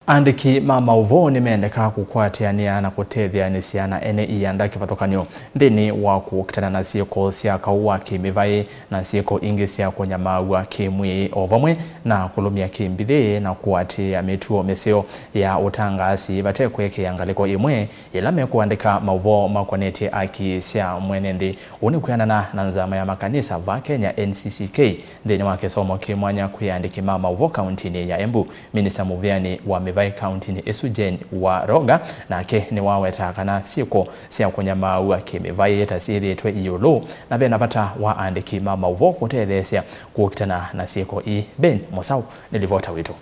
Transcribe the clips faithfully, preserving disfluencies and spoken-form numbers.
Aandĩki ma maũvoo nĩmendeka kũkwatĩanĩa na kũtetheanĩsya na ene ianda kĩvathũkany'o nthĩnĩ wa kũkitana na syĩko sya kaũ wa kĩmĩvaĩ na syĩko ingĩ sya kũnyamaaw'a kĩ-mwĩĩ, o vamwe na kũlũmya kĩmbithĩ na kũatĩĩa mĩtuo mĩseo ya ũtangaasi vate kwĩkĩĩa ngalĩko ĩmwe yĩla mekũandĩka maũvoo makonetye aki sya mwene nthĩ. Ũu nĩ kwĩanana na nzama ya makanisa vaa Kenya, N C C K, nthĩnĩ wa kĩsomo kĩ mwanya kwĩ aandĩki ma maũvoo kauntinĩ ya Embu. Minista mũvĩanĩ wa mĩvaĩ kauntinĩ ĩsu, Jane Waroga, nake nĩwawetaa kana syĩko sya kũnyamaaw'a kĩmĩvaĩ ta syĩthĩĩtwe iũlũ, na ve na vata wa aandĩki ma maũvoo kũtetheesya kũkitana na syĩko ii. Ben Mũsaũ nĩ livota witũ.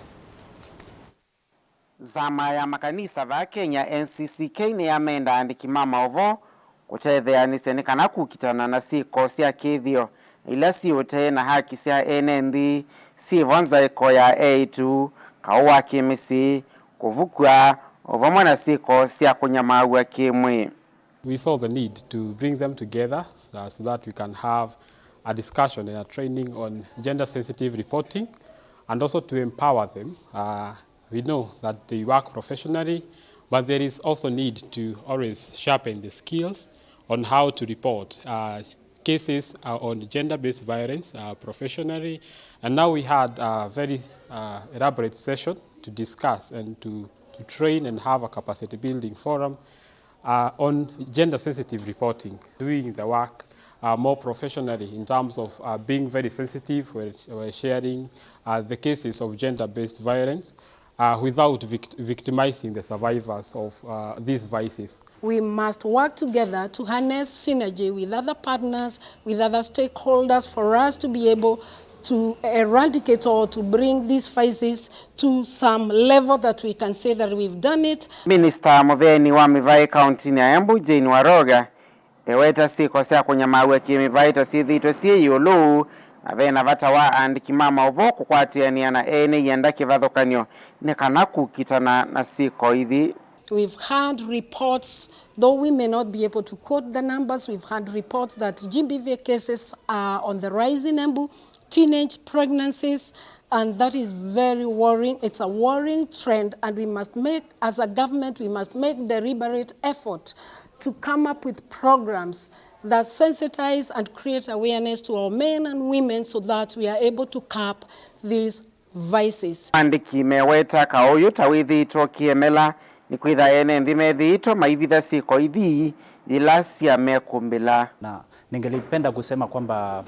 Nzama ya makanisa vaa Kenya, N C C K, nĩyamenda aandĩki ma maũvoo kũtetheanĩsya nĩ kana kũkitana na syĩko sya kĩthĩo na ila syĩ ũtee na haki sya ene nthĩ, syĩ vo nzaĩko ya eĩtu, kaũ wa kĩmĩsyĩ, kũvukw'a, o vamwe na syĩko sya kũnyamaaw'a kĩ-mwĩĩ. We saw the need to bring them together, uh, so that we can have a discussion and a training on gender-sensitive reporting, and also to empower them. Uh, we know that they work professionally, but there is also need to always sharpen the skills on how to report, uh, cases, uh, on gender-based violence, uh, professionally. And now we had a very, uh, elaborate session to discuss and to, to train and have a capacity building forum uh, on gender-sensitive reporting, doing the work, uh, more professionally in terms of, uh, being very sensitive when, when sharing, uh, the cases of gender-based violence, uh, without vict-, victimizing the survivors of, uh, these vices. We must work together to harness synergy with other partners, with other stakeholders, for us to be able to eradicate or to bring these vices to some level that we can say that we've done it. Minista mũvĩanĩ wa mĩvaĩ kauntinĩ ya Embu, Jane Waroga, eweta syĩko sya kũnyamaaw'a kĩmĩvaĩ ta syĩthĩĩtwe syĩ ĩũlũ, na ve na vata wa aandĩki ma maũvoo kũkwatĩanĩa na ene ianda kĩvathũkany'o nĩ kana kũkitana na syĩko ithi. We've had reports, though we may not be able to quote the numbers, we've had reports that G B V cases are on the rise in Embu, teenage pregnancies, and that is very worrying. It's a worrying trend, and we must make, as a government, we must make deliberate effort to come up with programs that sensitize and create awareness to our men and women so that we are able to curb these vices. Aandĩki meweta kaũ ũyũ ta wĩthĩĩtwe ũkĩemela nĩ kwĩtha ene nthĩ methĩĩtwe maivitha syĩko ithi yĩla syamekũmbĩla. Na ningelipenda kusema kwamba,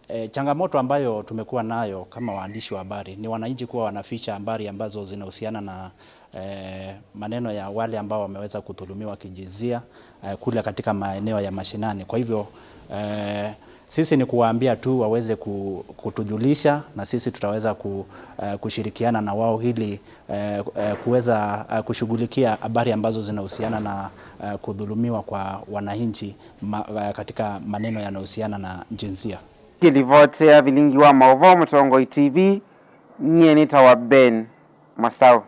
eh, changamoto ambayo tumekuwa nayo kama waandishi wa habari ni wananchi kuwa wanaficha habari ambazo zinahusiana na, eh, maneno ya wale ambao wameweza kudhulumiwa kijinsia, eh, kule katika maeneo ya mashinani. Kwa hivyo, eh, sisi ni kuwaambia tu waweze ku-, kutujulisha na sisi tutaweza ku-, eh, kushirikiana na wao ili, eh, eh, kuweza, eh, kushughulikia habari ambazo zinahusiana na, eh, kudhulumiwa kwa wananchi ma-, eh, katika maneno yanayohusiana na jinsia. Kĩlivoti ya vilingi wa maũvoo Mũtongoi T V, nyie nĩtawa Ben Masaũ.